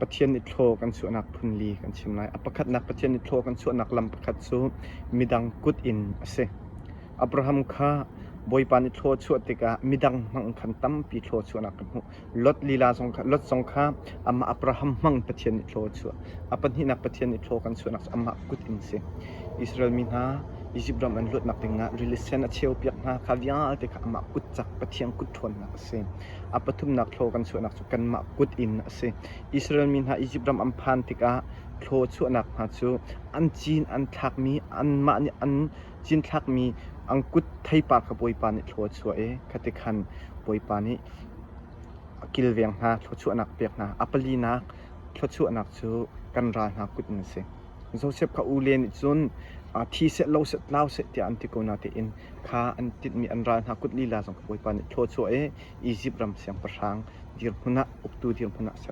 Pathian nih thlaw kan chuahnak phunli kan chim lai. A pakhatnak Pathian nih thlaw kan chuahnak lam pakhat cu midang kut in a si. Abraham kha Bawipa nih thlaw chuah tikah midang hmang khan tampi thlaw chuahnak kan hmuh. Lot lila zong kha Lot zong kha amah Abraham hmang Pathian nih thlaw a chuah. A pahnihnak Pathian nih thlaw kan chuahnak cu amah kut in a si. Israel mi hna Izipt ram an luatnak dingah rili sen a cheupiak hna kha vialte kha amah kut cak Pathian kut ṭhawnnak a si. A pathumnak thlaw kan chuahnak cu kanmah kut in a si. Israel mi hna Izipt ram an phan tikah thlaw chuahnak hna cu an cin an thlakmi anmah nih an cinthlakmi an kut theipar kha Bawipa nih thlaw a chuah i khati khan Bawipa nih a kilveng hna, thluachuahnak a pek hna. A palinak thluachuahnak cu kan ral hna kut in a si. Joseph kha ule nih cun thi seh, lo seh, tlau seh tiah an ti ko natein kha an tinhmi an ral hna kut lila zong kha Bawipa nih thluachuah i Izipt ram siangpahrang dirhmun ah uktu dirhmun ah a ser.